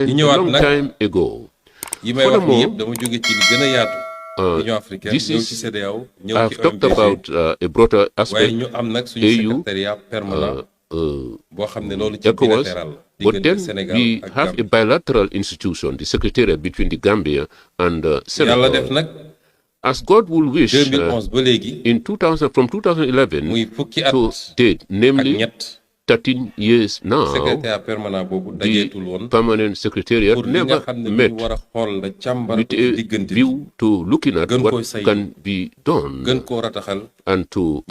a long time ago. Furthermore, I've talked about a broader aspect, AU, ECOWAS, but then we have a bilateral institution, the secretariat between the Gambia and Senegal. As God will wish, in 2000, from 2011 to date, namely 13 years now, the permanent secretariat never met with a view to looking at what can be done and to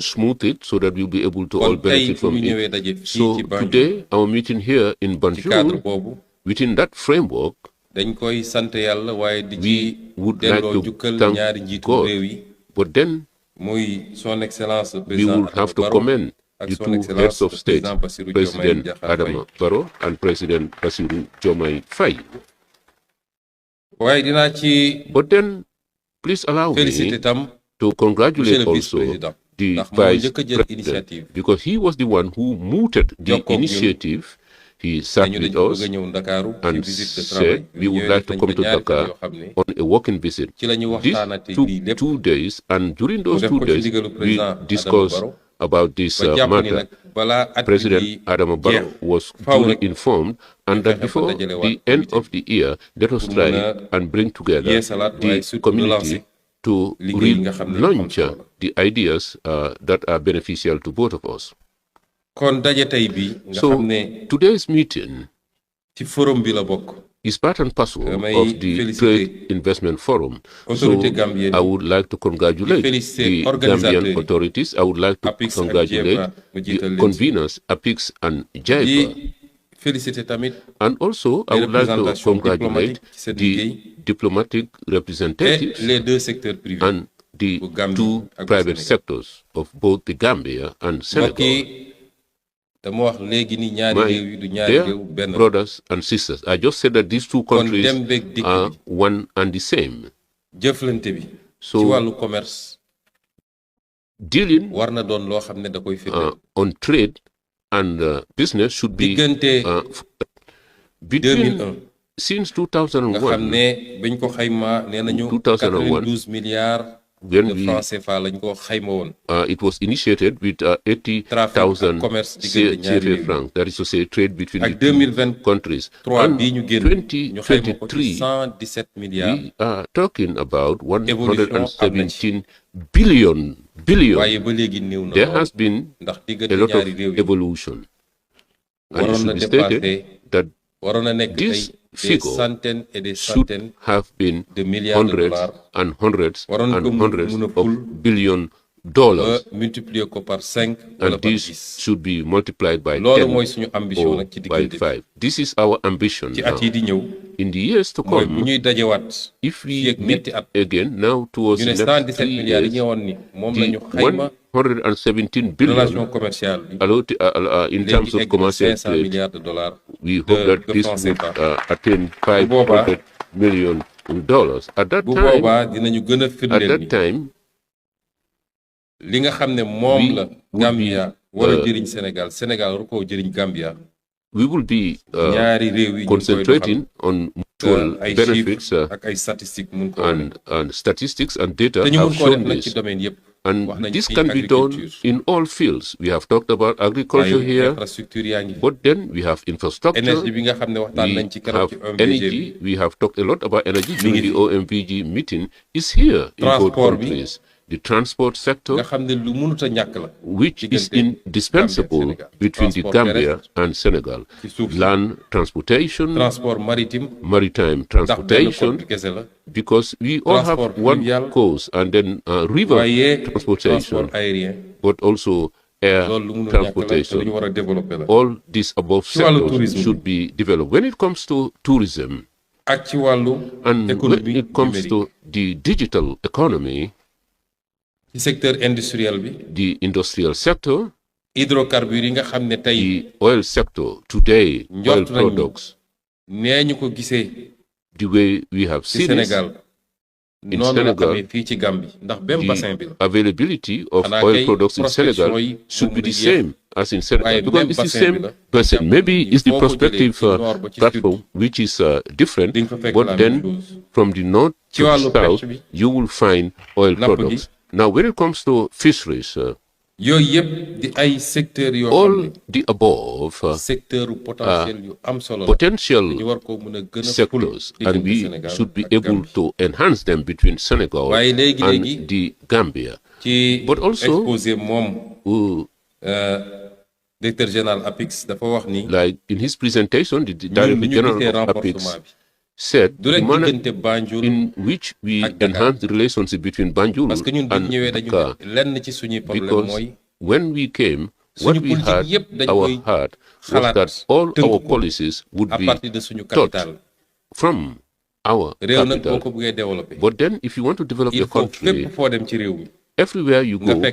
smooth it so that we'll be able to all benefit from it. So today, our meeting here in Banjul, within that framework, we would like to thank God, but then we will have to commend the two heads of state, President Adama Barrow and President Bassirou Diomaye Faye. But then, please allow me to congratulate also the Vice President, because he was the one who mooted the initiative. He sat with us and said, we would like to come to Dakar on a working visit. This took 2 days, and during those 2 days, we discussed about this matter. President Adama Barrow was fully informed, and that before the end of the year, let us try and bring together the community to relaunch the ideas that are beneficial to both of us. So today's meeting is part and parcel of the Trade Investment Forum. So I would like to congratulate the Gambian authorities. I would like to congratulate the conveners, APIX and JIPA. And also, I would like to congratulate the diplomatic representatives and the two private sectors of both the Gambia and Senegal. My dear brothers and sisters, I just said that these two countries are one and the same. So, dealing on trade and business should be between since 2001, when it was initiated with 80,000 CFA francs, that is to say, trade between the two countries. And 2023, we are talking about 117 billion. There has been a lot of evolution. And it should be stated that this figure should have been hundreds and hundreds and hundreds of $billions. And this should be multiplied by 10 or by 5. This is our ambition now. In the years to come, if we meet again now towards the next 3 years, the 117 billion in terms of commercial trade, we hope that this would attain $500 million. At that time, we will be concentrating on mutual benefits and statistics and data have shown this. And this can be done in all fields. We have talked about agriculture here, but then we have infrastructure, we have energy. We have talked a lot about energy during the OMVG meeting. Is here in both countries. The transport sector, which is indispensable between the Gambia and Senegal. Land transportation, maritime transportation, because we all have one coast, and then river transportation, but also air transportation. All these above sectors should be developed. When it comes to tourism, and when it comes to the digital economy, the industrial sector, the oil sector today, oil products, the way we have seen it in Senegal, the availability of oil products in Senegal should be the same as in Senegal, because it's the same person. Maybe it's the prospective platform which is different, but then from the north to the south, you will find oil products. Now, when it comes to fisheries, all the above potential sectors, and we should be able to enhance them between Senegal and the Gambia. But also, Directeur Général APIX dafa wax ni, like in his presentation, the Director General of APIX said the manner in which we enhance the relationship between Banjul and Dakar, because when we came, what we had our heart was that all our policies would be taught from our capital. But then if you want to develop the country, everywhere you go in the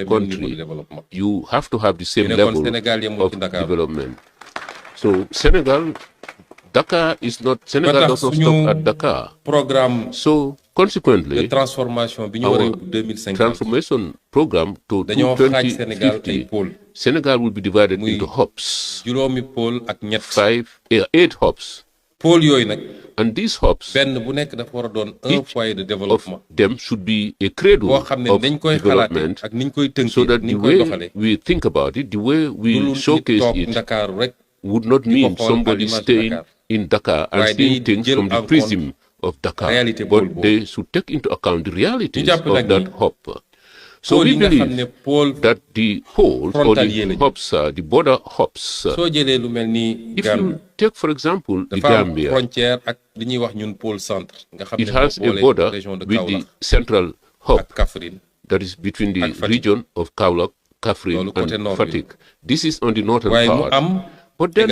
country, you have to have the same level of development. So Senegal does not stop at Dakar. So consequently, our transformation program to 2050, Senegal will be divided into hubs, 8 hubs. And these hubs, each of them should be a cradle of development, so that the way we think about it, the way we showcase it, would not mean somebody staying in Dakar and seeing things from the prism of Dakar, but they should take into account the realities of that hub. So we believe that the poles or the hubs, the border hubs, if you take, for example, the Gambia, it has a border with the central hub that is between the region of Kaolack, Kaffrine, and Fatick. This is on the northern part. But then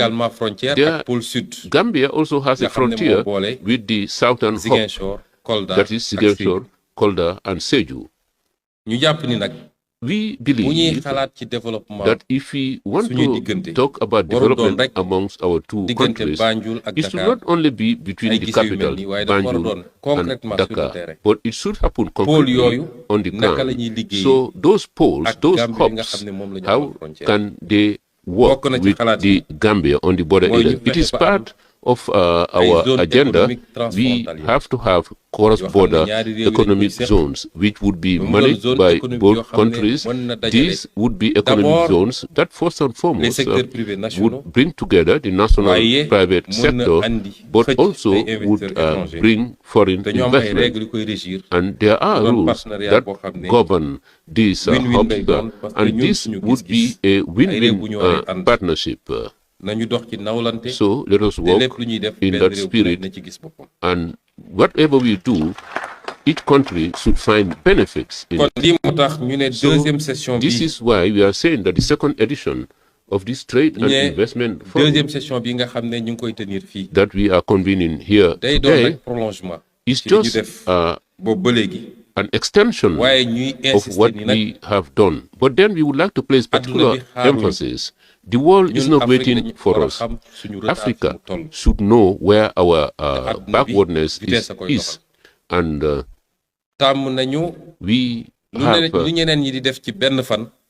Gambia also has a frontier with the southern hub, that is Ziguinchor, Kolda, and Sédhiou. We believe that if we want to talk about development amongst our two countries, it should not only be between the capital, Banjul, and Dakar, but it should happen concretely on the ground. So those poles, those hubs, how can they work with the Gambia on the border area? It is part of our agenda. We have to have cross-border economic zones which would be managed by both countries. These would be economic zones that first and foremost would bring together the national private sector, but also would bring foreign investment. And there are rules that govern these hubs, and this would be a win-win partnership. So let us work in that spirit, and whatever we do, each country should find benefits in it. So this is why we are saying that the second edition of this Trade and Investment Forum that we are convening here today is just an extension of what we have done. But then we would like to place particular emphasis. The world is not waiting for us. Africa should know where our backwardness is. And we have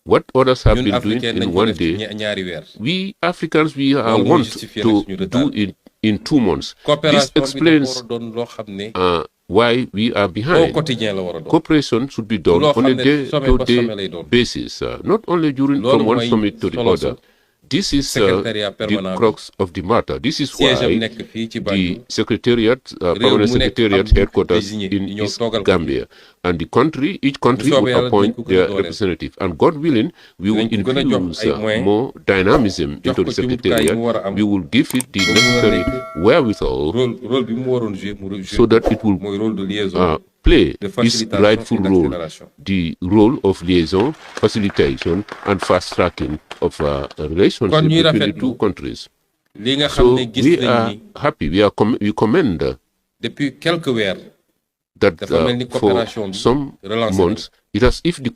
what others have been doing in one day. We Africans, we want to do it in 2 months. This explains why we are behind. Cooperation should be done on a day-to-day basis, not only from one summit to the other. This is the crux of the matter. This is why the secretariat, permanent secretariat headquarters in East Gambia, and the country, each country will appoint their representative. And God willing, we will infuse more dynamism into the secretariat. We will give it the necessary wherewithal so that it will play its rightful role, the role of liaison, facilitation, and fast-tracking of relationship between the two countries. So we are happy, we commend that for some months, it as if the